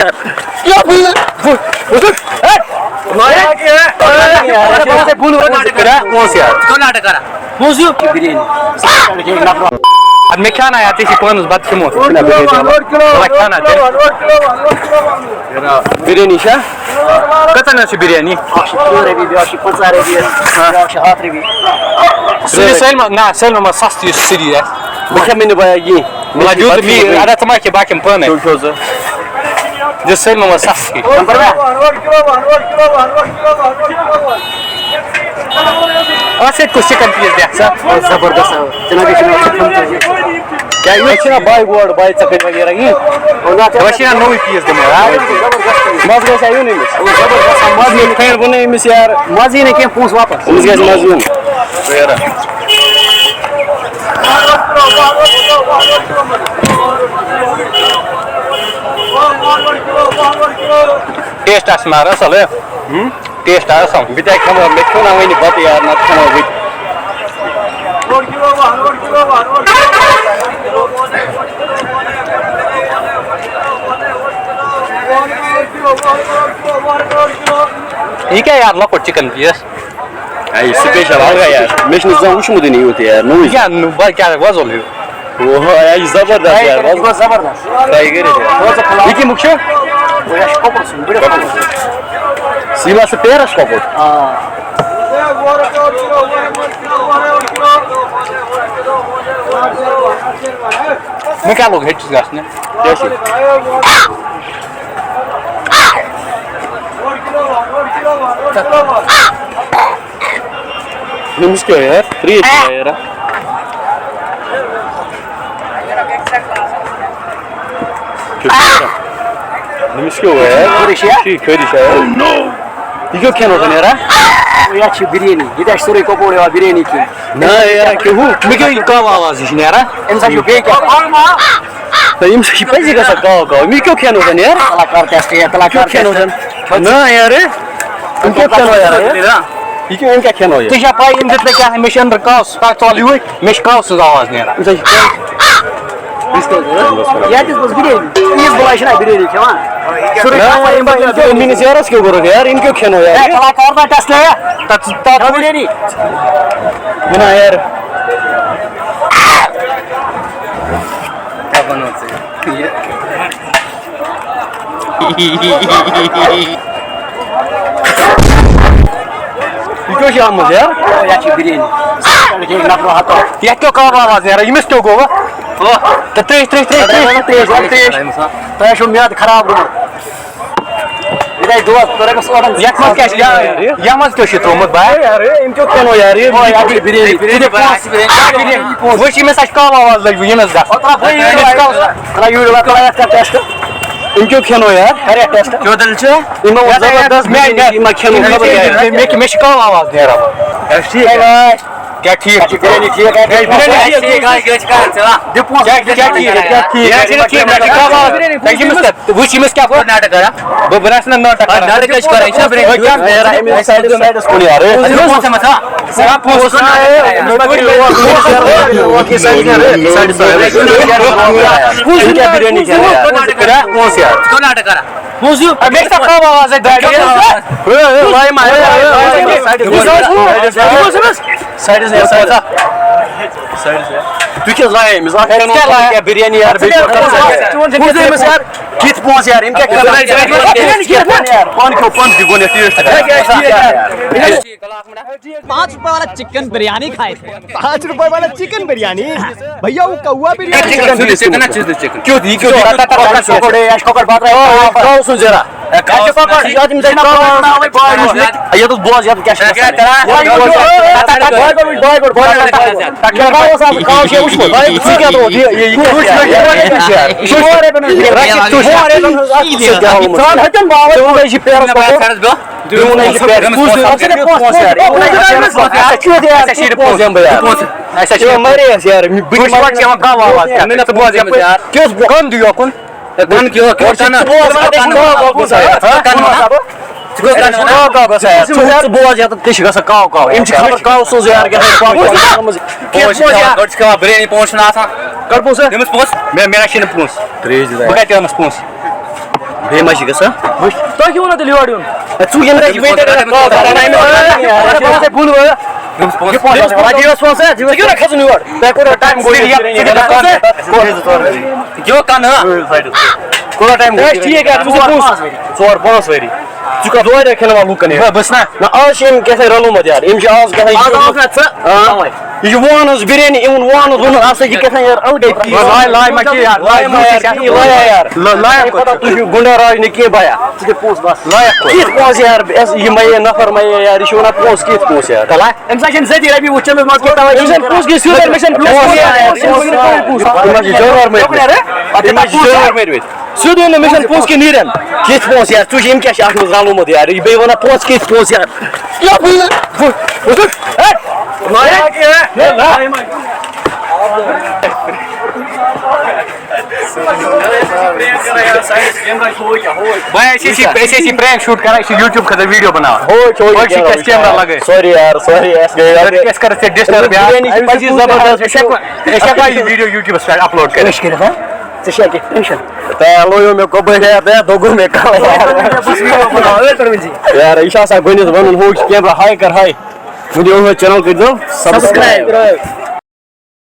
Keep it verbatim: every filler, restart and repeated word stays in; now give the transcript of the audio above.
کیٛاہ بہٕ؟ بہٕ، بہٕ چھُس، ہے! اَدٕ مےٚ کھیٛاوناو یَتھ، ژےٚ چھِ پانَس بَتہٕ کھیوٚمُت۔ بہٕ کھیٛاوناو ژےٚ۔ بِریانی چھا؟ کۭژاہ حظ چھِ بِریانی؟ اَکھ چھِ تٕرٛہ رۄپیہِ، بیٛاکھ چھِ پٕنٛژٕہ رۄپیہِ، بیٛاکھ چھِ ہَتھ رۄپیہِ۔ سُہ چھِ سٲلمو، نہ، سٲلمو منٛز سَستہٕ یُس سِری آسہِ۔ بہٕ کھٮ۪مہٕ نہٕ بہٕ یہِ۔ مطلب، یوٗت بَتہٕ مےٚ، کھٮ۪مہٕ بہٕ۔ اَدٕ ژٕ ما کھے باقیَن پانَے؟ کیٛاہ وٕچھو ژٕ؟ یہِ سٲلمو منٛز سَستہٕ۔ نمبر نا؟ اَتھ سۭتۍ کُس چِکَن پیٖس دِکھ ژٕ؟ زبردست آو۔ جناب، یہِ چھُ مےٚ کھیوٚن۔ کیٛاہ یہِ چھِنہ باے گوڈ، باے ژَکٕنۍ وغیرہ یہِ؟ وۄنۍ چھِنہ نوٚوُے پیٖس دِمو، ہا؟ زبردست۔ مَزٕ گژھِ ہا یُن أمِس۔ زبردست، مَزٕ یی نہٕ۔ فین ووٚن نہٕ أمِس یار۔ مَزٕ یی نہٕ کینٛہہ، پونٛسہٕ واپَس۔ أمِس گژھِ مَزٕ یُن۔ ٹیسٹ آسہِ مگر اَصٕل، ہے؟ ٹیسٹ آسہِ اَصٕل۔ بہٕ تہِ ہا کھٮ۪مہٕ ہا، مےٚ کھیوٚو نہ وۄنۍ بَتہٕ یار، نَتہٕ کھٮ۪مہٕ ہا بہٕ تہِ۔ یہِ کیٛاہ یار، لۄکُٹ چِکَن پیٖس؟ اے، یہِ سپیشل اکھ یار۔ مےٚ چھُنہٕ زانٛہہ وُچھمُتٕے نہٕ یُتھ یار، نوٚوُے۔ یہِ کیٛاہ نوٚو، بہٕ کیٛاہ وۄزُل ہیوٗ؟ اوہو، اے، یہِ چھُ زبردست یار، وۄزُل۔ زبردست۔ ٹراے کٔرِتھ یار۔ یہِ کَمیُک چھُ؟ یہِ آسہِ کۄکُر سُنٛد، بٔڑِس کۄکُر سُنٛد۔ یہِ ما چھُ پیرَس کۄکُر؟ آ۔ مےٚ کیٛاہ لوٚگ ہیٚچھِس گژھنہِ؟ کیٛاہ چھُ؟ أمِس کیٛاہ یار؟ ترٛیش چھِ یار۔ أمِس کیٛاہ گوٚو یار؟ خٲرٕے چھا؟ ٹھیٖک، خٲرٕے چھا یار؟ یہِ کیٛاہ کھٮ۪نو تۄہہِ نیران؟ یَتھ چھِ بِریانی، یہِ تہِ چھِ سورُے کۄپوور یِوان بِریانی کھیٚنۍ۔ نہ یار، کیٛاہ ہُہ؟ مےٚ کیٛاہ یہِ کَم آواز ہِش نیران؟ أمِس ہا چھُ بیٚیہِ کیٛاہ؟ نہ، ییٚمہِ سۭتۍ چھِ پَزی گژھان کاو کاو۔ مےٚ کیٛاہ کھٮ۪نو تۄہہِ یار؟ تَلا کر ٹٮ۪سٹ، ہے، تَلا کیٛاہ کر کھٮ۪نو ٹٮ۪سٹ۔ تۄہہِ؟ نہ یارٕ، یِم کیٛاہ کھٮ۪نو یارٕ؟ یہِ کیٛاہ، یِم کیٛاہ کھٮ۪نو یہِ؟ ژےٚ چھا پَے یِم دیُت مےٚ کیٛاہ؟ مےٚ چھِ أنٛدرٕ کاو، سُہ کَتھ ژالہِ ہیوٗ، مےٚ چھِ کاو سٕنٛز آواز نیران۔ أمِس ہا چھِ کَو-، یَتھ دِژ بہٕ بِریانی۔ عیٖذ بَلاے چھِنہ بِریانی کھٮ۪وان؟ سورُے نہ، کھٮ۪وان یِم یِم کیٛاہ، میٛٲنِس یارَس کیٛاہ کوٚرُکھ یار؟ یِم کیٛاہ کھٮ۪نو یار؟ ہے، تَلا کر نا ٹٮ۪سٹ، ہے۔ تَتھ، تَتھ کھٮ۪و بِریانی۔ نہ یار۔ کیٛاہ بَنوو ژےٚ؟ یہِ۔ یہِ کیٛاہ چھُ آمُت یار؟ یَتھ چھِ بِریانی۔ یَتھ کیٛاہ کَم آواز نیران؟ ییٚمِس کیٛاہ گوٚو وۄنۍ؟ تہٕ ترٛیش، ترٛیش، ترٛیش، ترٛیش۔ ترٛیش، ترٛیش، ترٛیش۔ تۄہہِ چھُو میادٕ خراب گوٚمُت۔ یہِ گژھِ دۄد، تۄہہِ رَٹَس اورَن۔ یَتھ منٛز کیٛاہ چھِ؟ یَتھ منٛز کیٛاہ چھِ ترٛوومُت بَے؟ یارٕ، أمۍ کیٛاہ کھٮ۪نو یارٕ؟ یہِ بِریانی۔ یہِ دِ پونٛسہٕ۔ وٕچھ، ییٚمِس اَسہِ چھِ کَم آواز لٔجمٕژ، ییٚمِس گژھِ۔ ترٛاو یوٗرۍ، ترٛاو یَتھ کَر ٹٮ۪سٹ۔ أمۍ کیٛاہ کھٮ۪نو یار؟ کَر یَتھ ٹٮ۪سٹ۔ کیٛاہ دٔلیٖل چھِ؟ یِمو زبردست مےٚ، بِریانی، یِمو کھٮ۪نو خبر کیٛاہ۔ مےٚ، مےٚ چھِ کَم آواز نیران۔ اَسہِ ٹھیٖک۔ کیٛاہ ٹھیٖک؟ اَسہِ چھِ بِریانی ٹھیٖک، اَسہِ چھِ بِریانی ٹھیٖک۔ ٹھیٖک، ٹھیٖک، ٹھیٖک۔ کیٛاہ ٹھیٖک؟ کیٛاہ ٹھیٖک؟ یہِ چھِنہٕ ٹھیٖک، مےٚ چھِ کَم آواز۔ تۄہہِ کٔمِس سۭتۍ؟ وٕچھ أمِس کیٛاہ کوٚر۔ ناٹک کران۔ بہٕ، بہٕ نہ چھُس نہٕ ناٹک کران۔ ناٹک کیٛاہ چھِ کران؟ یہِ چھا برٛینٛڈ؟ یہِ کیٛاہ؟ نیران أمِس سایڈَس، سایڈَس کُن یارٕ۔ أسۍ چھِ پونٛسہٕ ہٮ۪مَس، ہا؟ ژٕ ہا پونٛسہٕ۔ سایڈَس، سایڈَس۔ پونٛسہٕ کیٛاہ بِریانی کھٮ۪نہٕ یارٕ؟ ناٹک کران۔ پونٛسہٕ یارٕ۔ ژٕ کوٚر ناٹک کران؟ پونٛسہٕ۔ مےٚ چھِ سا کم آواز ہے، دادی؟ ہے، ہے، لایہِ ما، ہے، ہے، ہے، سایڈَس۔ سایڈَس، سایڈَس۔ تُہۍ کیٛاہ لایہِ أمِس؟ اَتھ کیٛاہ لایہِ؟ کیٛاہ بِریانی یارٕ، بیٚیہِ کیٛاہ؟ پونٛسہٕ دِ أمِس یارٕ۔ کِتھ پونٛسہٕ یارٕ؟ یِم کیٛاہ کَرَن؟ پانہٕ کھیوٚو، پانہٕ تہِ گوٚو نہٕ ٹیسٹ۔ پانچ रुपए वाला चिकन बिरयानी खाए थे। पाँच रुपए वाला चिकन बिरयानी। भैया वो कौवा बिरयानी। Chicken, chicken, chicken. کیُتھ، یہِ کیُتھ؟ کۄکر، کۄکر، اَسہِ کۄکر بَتہٕ۔ اَسہِ کۄکر۔ یَتھ اوس بوز، یَتھ کیٛاہ چھِ گژھان؟ بوے گوٚو، بوے گوٚو، بوے گوٚو۔ تَتھ کیٛاہ اوس آز کاو چھےٚ وٕچھمُت؟ ژٕ کیٛاہ ترٛووُتھ؟ یہِ، یہِ، یہِ کیٛاہ چھِ یارٕ؟ یہِ چھِ یورٕ یِوان۔ ژٕ وَن ہَتٮ۪ن باوَن۔ ژٕ وَن، یہِ چھِ پیرَس پٮ۪ٹھ۔ ژٕ وَن، یہِ چھِ پیرَس۔ کُس دیُن؟ اَسہِ چھِ پونٛسہٕ یارٕ۔ اَسہِ چھِ پونٛسہٕ یارٕ۔ یہِ مَرے اَسہِ یارٕ۔ بہٕ تہِ مَرٕ۔ ژٕ وَن، ژٕ وَن، کَم دِیوکُن؟ ہے، بۄن کیٛاہ، کیٛاہ کَنہٕ؟ ژٕ بوز، ژٕ بوز، ژٕ بوز، یَتھ تہِ چھِ گژھان کاو کاو۔ أمۍ چھِ خبر کاو سوز یار کیٛاہ چھِ پونٛسہٕ چھِ کھٮ۪وان بِریانی، پونٛسہٕ چھُنہٕ آسان۔ کَڑ پونٛسہٕ۔ تٔمِس پونٛسہٕ؟ مےٚ، مےٚ چھِنہٕ پونٛسہٕ۔ ترٛیش دِ بہٕ کَتہِ اَنَس پونٛسہٕ؟ بیٚیہِ ما چھِ گژھان؟ تۄہہِ کیٛاہ ووٚنوٕ تیٚلہِ یورٕ یُن؟ ژٕ ییٚمہِ دۄہ چھِ ویٹر کَران کال کران، اَمہِ دۄہ چھِ بُل وَرٕ۔ یہِ اوس پونٛسہٕ، یہِ اوس پونٛسہٕ۔ ژٕ کیٛاہ نہ کھژُن یور؟ تۄہہِ کوٗتاہ ٹایم گوٚو یہِ؟ یہِ کَنہٕ۔ کوٗتاہ ٹایم گوٚو؟ ٹھیٖک، یہِ چھُ پونٛسہٕ۔ ژور پانٛژھ ؤری۔ ژٕ کَتھ دورِ کھٮ۪نہٕ وَل لُکَن یہِ؟ بہٕ، بہٕ چھُس نہ۔ نہ، آز چھِ أمۍ کیٛاہ تام رَلومُت یار۔ أمۍ چھِ آز کیٛاہ تام آز آو نہ ژٕ۔ آ۔ یہِ چھُ وُہَن ہٕنٛز بِریانی، یِمَن وُہَن ہٕنٛز ووٚنُن، اَصٕل چھِ کیٛاہ تام یارٕ اَلگٕے پیٖس۔ لایہِ، لایہِ ما چھِ یارٕ، لایہِ لایہِ ما ما یارٕ، یارٕ، یہِ لایہِ یارٕ۔ لایہِ پَتہٕ تُہۍ چھِو گُنڈا راج نہٕ کینٛہہ بَیا۔ ژٕ دِ پونٛسہٕ بَس۔ لایق پٲٹھۍ۔ کِتھ پونٛسہٕ یار؟ یہِ مَیے نفر مَیے یار، یہِ چھُ وَنان پونٛسہٕ کِتھ پونٛسہٕ یار؟ تَلہ۔ أمِس آسہِ زٔدی رۄپیہِ وُچھمٕژ، مان ژٕ کیٛاہ تَوَے أمِس چھَنہٕ پونٛسہٕ کِتھ سیوٚد، أمِس چھَنہٕ پونٛسہٕ کِتھ۔ أمِس چھَنہٕ پونٛسہٕ۔ أمِس چھِ جانوَر مٔرۍ مٕتۍ۔ أمِس چھِ جانوَر مٔرۍ مٕتۍ۔ سیوٚدُے نہٕ، مےٚ چھَنہٕ پونٛسہٕ کِتھ نیران۔ کِتھ پونٛسہٕ یار؟ ژٕ وٕچھ، أمۍ کیٛاہ چھِ اَتھ منٛز رَلومُت یار؟ یہِ بیٚیہِ وَنان پونٛسہٕ کِتھ پونٛسہٕ یار؟ بھائی، أسۍ ٲسی، أسۍ ٲسی prank shoot کران، أسۍ چھِ YouTube خٲطرٕ video بناوان۔ ہو، چھو أسۍ چھِ کیٛاہ camera لگٲوِتھ؟ Sorry یار، sorry، اَسہِ گٔے یار۔ أسۍ کَرو ژےٚ disturb یار۔ بِریانی چھِ أسۍ چھِ پَزی زبردست۔ أسۍ ہٮ۪کو، أسۍ ہٮ۪کو یہِ video YouTubeَس پٮ۪ٹھ upload کٔرِتھ؟ کٔرِتھ، ہا؟ ژےٚ چھےٚ کینٛہہ tension؟ تہٕ لویو مےٚ کۄبٲڑۍ یار، تہٕ دوٚگُن مےٚ کَلہٕ یار۔ بہٕ چھُس video بناوان، أتھۍ پٮ۪ٹھ ؤنۍ زِ۔ یار، یہِ چھُ آسان گۄڈٕنٮ۪تھ وَنُن، ہُہ چھُ camera high کر high۔ وٕنہِ یِہوٚے channel کٔرۍزیو subscribe۔ Subscribe۔